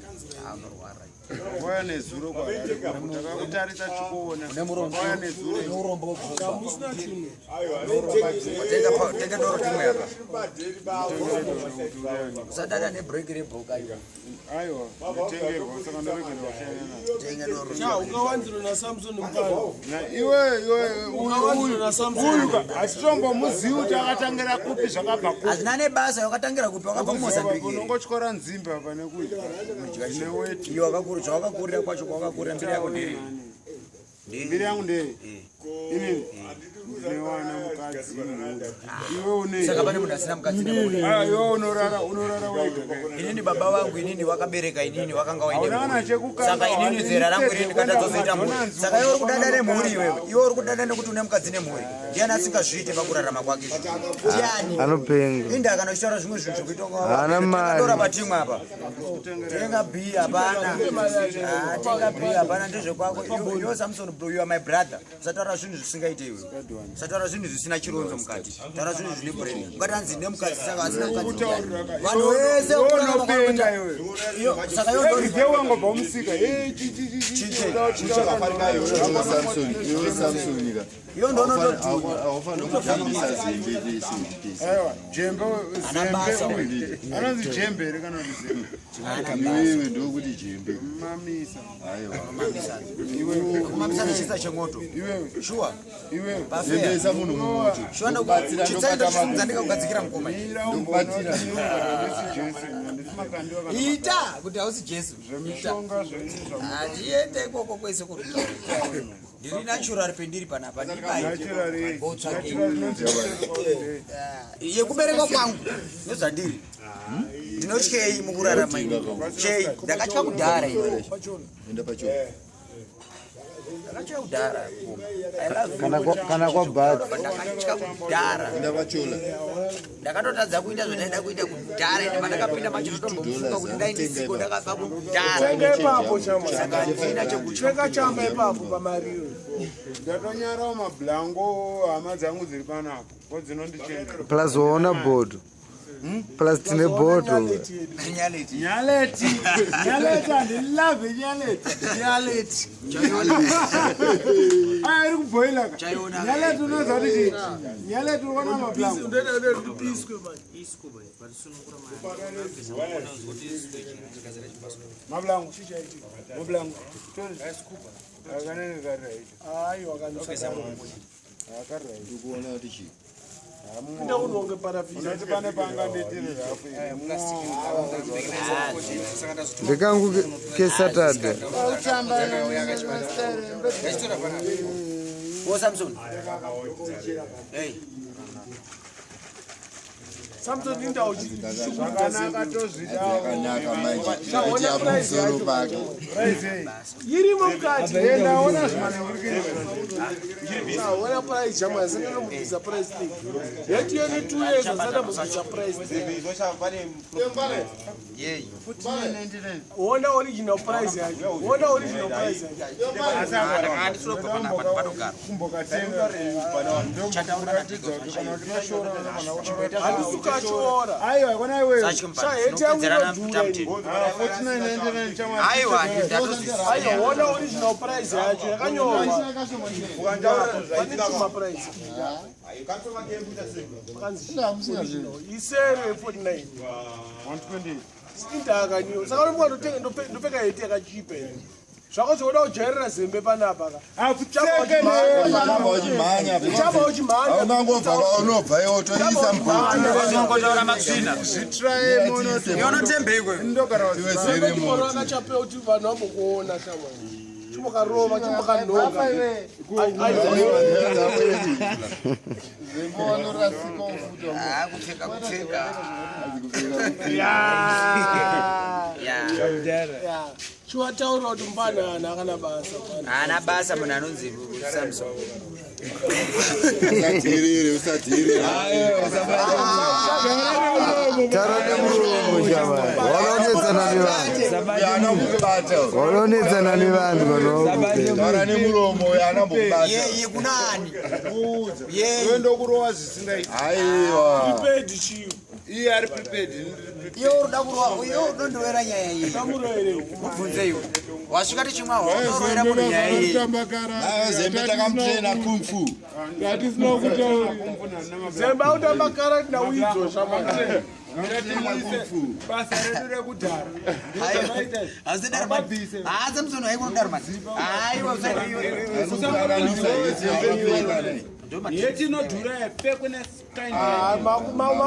Unorwara. Wakauya nezuro kwaari, takakutarisa tikuona. Wakauya nezuro. Musina chinhu. Tenga doro timwe apa. Usadada nebreak rebhoka iwe. Aiwa, ndatengerwa saka ndoregerwa kushayana nazvo. Tenga doro. Cha ukawanziro naSamson mupano. Na iwe iwe uyu Ukawanziro naSamson. uyu ka hatitombomuzivi kuti akatangira kupi zvakabva kupi. Hazvina nebasa, wakatangira kupi? Wakabva kuMozambique. Unongotyora nzimbe apa nekudya. Neweti. Iwe wakakura, zvawakakurira kwacho kwawakakurira, mbiri yako ndiri. Mbiri yangu ndei? Inini ndine wana mukadzi mhuri. Iwe unei? Saka pane munhu asina mukadzi nemhuri. Ah, iwe unorara wega. Inini baba vangu inini vakabereka inini vakanga vaine Hauna kana mhuri. chekukanga, Saka inini hauna zera rangu inini kuenda ndikatadzozoita mhuri. kuMcDonald's, Saka iwe uri kudada nemhuri iwewe. Iwe uri kudada nekuti une mukadzi nemhuri. Ndiani asingazviite pakurarama kwake izvo? Ndiani? Anopenga. Inda kana uchitaura zvimwe zvinhu zvekuita Haana mari. Tora patimwe apa. Tenga bhi hapana. Ah, tenga bhi hapana ndezvekwako. Iwe Samson bro, you are my brother. Usataura zvinhu zvisingaite iwe. Usataura zvinhu zvisina chironzo mukati. Taura zvinhu zvine brain. Ungati hanzi ndine mukadzi saka asina mukadzi ndiani? Vanhu vese kurarama Unopenga kwako. iwe. Iyo saka iyo ndo Everyday wangobva musika. Eh, chi chi chi chi. Iwe Samson, iwe Samson ka. Iyo ndo Haufaniri kutambisa zembe rese pese. Aiwa, jembe Ana basa zembe uyu. Anonzi jembe here kana kuti zembe? Iwewe ndokuti jembe. Mamisa. Aiwa. Kumamisa nechisa chemoto. Iwewe. Sure. Iwewe. Pafea. Zembesa munhu mumoto. Sure Ndokubatsira, chitsaito ndobata chisimudza makumbo. ndikakugadzikira mukoma. Mira umboona kuti handisi Jesu, handisi makandiwa kana Ita kuti hausi Jesu. zvemishonga zvenyu zvamu. Handiende ikoko kwese kuri kutaura. Ndiri natural pendiri panapa ndibai. Natural eh. Botsvake. Natural inonzi Yekuberekwa kwangu nezvandiri. Ndinotyei mukurarama ini? Chei, ndakatya kudhara ini. Enda pachona. Ndakatya kudhara. I love you. Kana kwabhatsi. Ndakatya kudhara. Enda pachola. Ndakatotadza kuita zvandaida kuita kudhara ende pandakapinda macho ndotombofunga kuti dai ndisiko ndakabva kudhara. Tenga ipapo chama. Saka handina chekutya. Tenga chamba ipapo pamariro. Ndatonyarawo mablango hama dzangu dziri panapa. Ko dzinondichengeta. Plus waona bhodho, plus tine bhodho. Nyaleti. Nyaleti. Nyaleti handilove nyaleti. Nyaleti. Aya iri kubhoila ka. Chaiona. Nyaleti unoziva kuti chii? Nyaleti uri kuona mablango. Ndoda kuti piswe manje. Mablango. Mablango. Akanenge kari right. Aiwa kana Akari right. Ndikuona kuti chii. Pinda unonge parafini. Unoti pane panganditire rafu iri. Ndekangu kesatadhe. Wo Samson. Hey. Samson indawo Zvakanaka tozvidawo. Yakanaka manje. Ati apamusoro pake. irimo mukati. Ndaona zvimanengurikiri. Ona price chama asinganomubvisa price thing. Yeti yene 2 years asati ambobvisa price thing. Yey. Ona original price yacho. Ona original price yacho. Kumbokatenga. Ndokuratidza kuti kana kuti mashora unofana kutora. Handisi kukachiora. Aiwa, kona iwewe. Sha heti yangu inodhura ini. Ah, 49.99 chamwa. Aiwa, ndatozvisiya. Aiwa ona original price yacho yakanyorwa. Pane chuma price. Pakanzi original. Isere 49. 128. Indakaniyo. Saka unofunga ndopfeka heti yakachipa here. Zvako zvokuda kujairira zembe panapa ka. Uchamba uchimhanya. Uchamba uchimhanya. Haungangobva kwaunobva iwe utoisa mubhodhi. Unongotaura matsvina. Zvitraye mono. Unotembei iwe? Ndogara Iwe zere Chimbono moto. akachapewa kuti vanhu vambokuona shamwari. Chimbokarova, chimbokanhonga. Ah, kupfeka kupfeka. Ya. Yeah. Chiwataura kuti mupana haana kana basa. Haana basa munhu anonzi Samson. Usadhirire, usadhirire. Tara nemuromo shamwari. Wakaonetsana nevanhu. Yana kukubata. Wakaonetsana nevanhu vanhu. Tara nemuromo yana mbokubata. Yeye kunani? Yeye. Iwe ndokurowa zvisingaiti. Aiwa. Prepared chiyo. Iye ari prepared. Iwe unoda kurova, iwe unondowera nyaya iyi. Mubvunze iwe. Wasvika tichimwa waunoroera munhu nyaya iyi. Zembe takamutraina kung fu. Ngatisina kutaura. Zembe autamba karate nauidzo shamwari. Basa redu rekudhara. Haa Samson haikunodaro mani. Aiwa Yetinodhura yapfekwe neskind.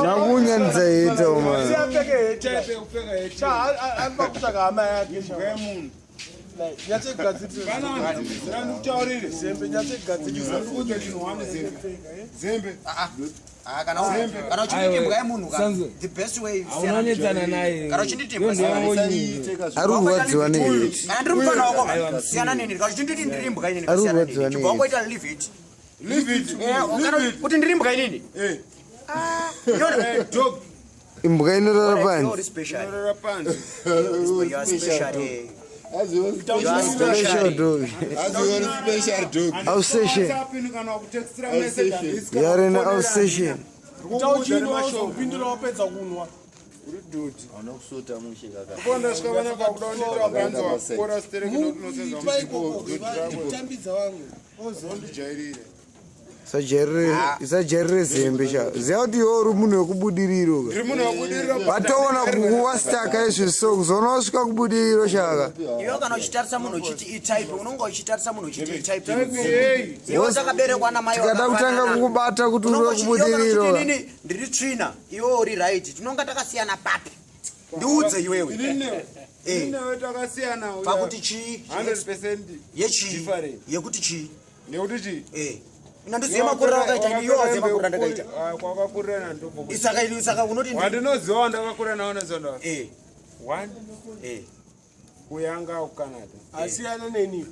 Nakunyanidza heta umana. Siyapfeke heta. Kupfeka heta. Cha ari pakutsvaga hama yake. Yemunhu. Nyatsegadzirisa. Ndikutaurire. Zembe nyatsegadzirisa. Ndikuudze chinhu wani Zembe. Zembe. Ah, kana kana uchinditi imbwa yemunhu ka the best way Unonetsana naye. Kana uchinditi imbwa Ari kurwadziwa neheti. Kana ndiri mufana wako ka siyana neni kana uchinditi ndiri imbwa inini Ari siyana kurwadziwa neni chibva wangoita leave it. Leave it. Eh, kana kuti ndiri imbwa inini. Eh. Ah, Dog. Imbwa inorara You're panze. special. Inorara panze. You are special. eh. You are Special special. dog. Special dog. Alsatian. WhatsApp kana kutextira message handisi You are an Alsatian. Tauchinwa uzopindura wapedza kunwa. Hauna kusota mushe kaka. Ndasvika vana pakuda kundiita wakanzi wakora stereki ndokunosenza Itwa ikoko kutambidza vamwe. Ozondijairire. Isajairire zembe sha. Ziya kuti iwe uri munhu wekubudiriro ka. Ndiri munhu wekubudiriro. Vatoona kukuwa staka izvi so kuzoona wasvika kubudiriro shaka. Iwe kana uchitarisa munhu uchiti itype unonga uchitarisa munhu uchiti itype. Hey. Iwe takaberekwa namai Tikada kutanga kukubata kuti uri wekubudiriro ka. Inini ndiri tsvina iwe uri right tinonga takasiyana papi ndiudze iwewe Ini newe takasiyana. Pakuti chii? 100% yechii different. yekuti chii Nekuti chii? Eh. Ina ndiziye makuriro akaita ini iwe waziye makuriro andakaita Kwakakurira nandobva. Saka ini saka unoti Wandinoziva wandakakura nawo nezonda. Eh. One. Eh. Kuyanga kuCanada. Asiyana neni.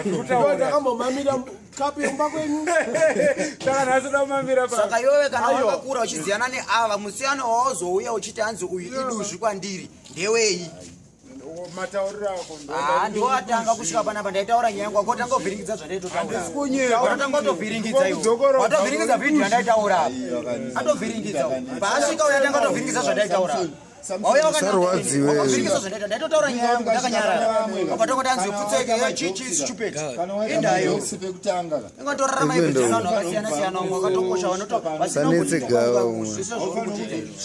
Ndakutaura. Ndakambomamira kapu yemba kwenyu. Saka nhasi ndamamira pa. Saka iwewe kana wakakura uchiziyana neava musiyano wauzouya uchiti hanzi uyu iduzvi kwandiri ndewei Matauriro ako ndo. Ah, ndiwo atanga kusvika panapa ndaitaura nyaya yangu wakotanga kuvhiringidza zvandaitotaura Handisi kunyepa. watotanga kutovhiringidza iwe Kudzokora- watovhiringidza vhidhiyo yandaitaura atovhiringidza paasvika uyo atanga kutovhiringidza zvandaitaura wauya Usarwadziwe. wakavhiringidza zvandaita ndaitotaura nyaya yangu ndakanyarara wabva tanzi pfutseke chichi stupid indayo Pekutanga ka. ingatorarama Ikuenda ivi vanhu vakasiyana siyana vamwe vakatokosha vanoto Sanetse gava umwe.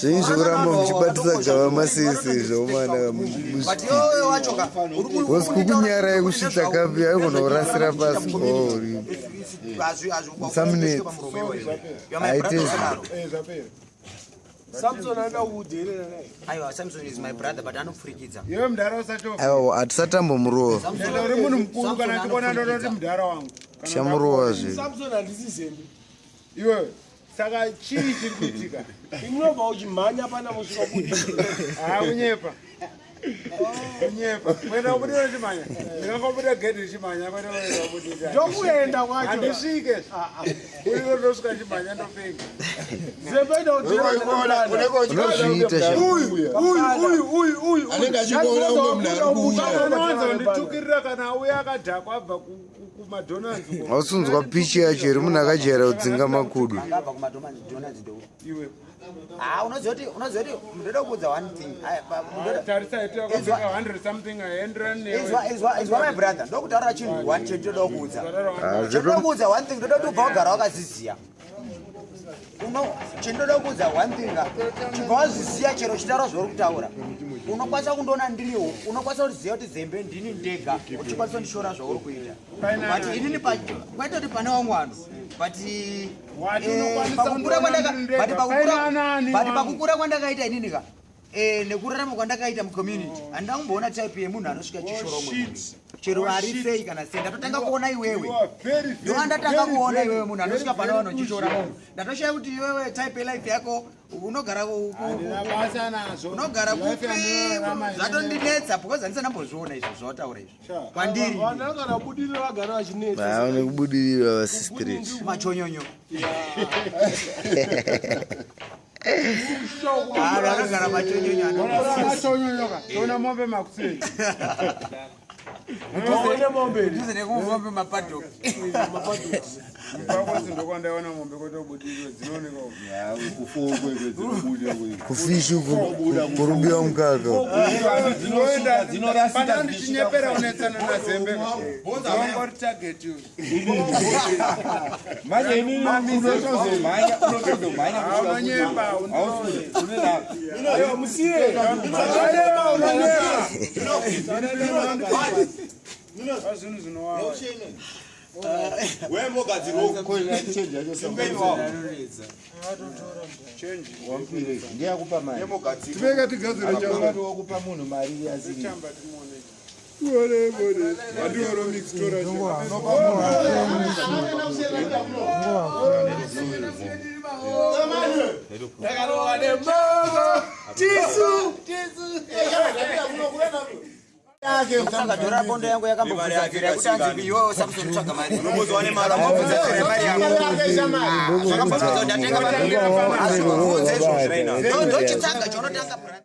Zvinyi zvekuramba muchibatisa gava masese zvaumana but iwewe wacho ka Hosi kukunyarai kusvitsa kapi haigona kurasira pasi oh, uri. Musamunetsi. Haite izvo. Eh zvapera. Samson anoda kudherera naye. Aiwa Samson is my brother but anopfurikidza. Iwe mudhara usachofa. Aiwa hatisatambomurowa. Ende uri munhu mukuru kana ndikuona ndonoti mudhara wangu. Kana Tichamurowa zve. Samson handisi zembe. Iwe saka chii chiri kuitika? Inobva uchimhanya pana musvika budira. Ah kunyepa. Kunyepa. Kuenda kubudira uchimhanya. Ndingangobuda gedhi richimhanya kwete kuenda kubudira. Ndokuenda kwacho. Handisvike. Uriro ndosvika chimhanya ndopenga. Zembe ida kudherera. Unozviita sha. Uyu uyu uyu uyu. Anenge achingoona umwe munhu ari kuuya. Anowanza kunditukirira kana auya akadhakwa abva kumadonalds uko. Hausunzwa pichi yacho iri munhu akajaira kudzinga makudo. Angabva kumadonalds ndo. Iwe. Ah unoziva kuti unoziva kuti ndoda kuudza one thing. Ai, Tarisa ito yakapfeka 100 something haenderani newe. Izwa izwa izwa my brother ndokutaurira chinhu one chinhu ndoda kuudza. Ah, Chindoda kuudza one thing ndoda kuti ubva wagara wakaziziya. Uno chindoda kuudza one thing ka chibva wazviziya chero chitaura zvauri kutaura. Unokwanisa kundiona ndiriwo unokwanisa kuziva kuti zembe ndini ndega uchikwanisa kundishora zvauri kuita. But inini kwete kuti pane vamwe vanhu but Wati unokwanisa pakukura kundiona kwandaka ndiri ndega. but pakukura Paina nani but wangu? pakukura kwandakaita inini ka Nekurarama kwandakaita mucommunity, handina kumboona type yemunhu anosvika chishoro umwe munhu, chero ari sei kana sei. Ndatotanga kuona iwewe, ndoandatanga kuona iwewe, munhu anosvika pana vanhu uchishora munhu. Ndatoshaya kuti iwewe type yelife yako unogara Basa nazvo. unogara kupi. Zvatondinetsa because handisana ndambozviona izvo zvawataura izvo kwandiri. Vanhu vakana budirira vagara vachinetsa. Vaone kubudirira vasi straight. Machonyonyo, vanhu vanogara machonyonyo. Machonyonyoka toona mombe makuseni. One mombe. Dhuze nekumvombe mapadok. Mbakozi ndokwandaiona mombe kotobudirira dzinooneka uko. Kufokwekwe dzinobuda. Kufishi kurumbiwa mukaka. Dzinorasika. Pana ndichinyepera unetsana nazembe ongori target you. Manje inini unotozomhanya, unotozomhanya. Unonyepa. Aiwa, musiye. Zvinhu zvinowawa. Ngeyakupa mari. Tipeka tigadzire chamba. Wakupa munhu mari yasiri. Chamba timuone. Tione bone hatioro mix tora. Tisu. Saka dhora bondo yangu yakambobvunza nzira yekuti anzi iwewe Samson tsvaga mari. Akambobvunza nzira yemari yako. Zvakambobvunza kuti ndatenga mari. Asi kubvunza izvozvo. Ndochitsvaga chaunotanga.